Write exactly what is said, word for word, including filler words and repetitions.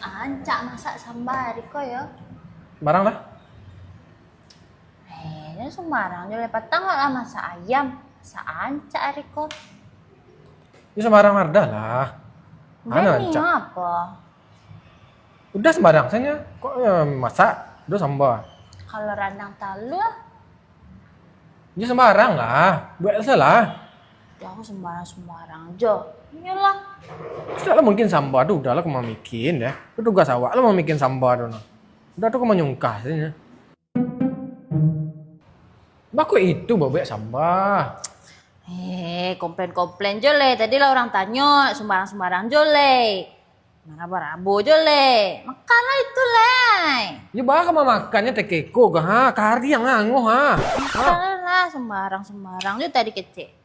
Rancak masak samba ari ko yo. Sembarang lah. Eh, jan sembarang jo lai. Patang lah masak ayam, masak rancak ari ko. Yo sembarang lah lah. Udah ni rancak. Udah sembarang sajo. Kok, eh, masak, udah samba. Kalau randang talua? Yo sembarang lah, buek salah. Jan sembarang-sembarang jo. Iyolah. Sudah lah mungkin samba tu, udah lah kau mamikin deh. Tu tugas awak lah mamikin samba tu nah. Udah tu kau manyungkah sajo. Bako itu babuek samba. Eh, komplain-komplain jo lai. Tadi lah urang tanyo, sembarang-sembarang jo lai. Marabo-rabo jo lai. Makanlah itu lai. Yo baa ka mamakannyo, tekeko ka ha, kariang angoh ha. Makanlah sembarang-sembarang jo tadi kecek.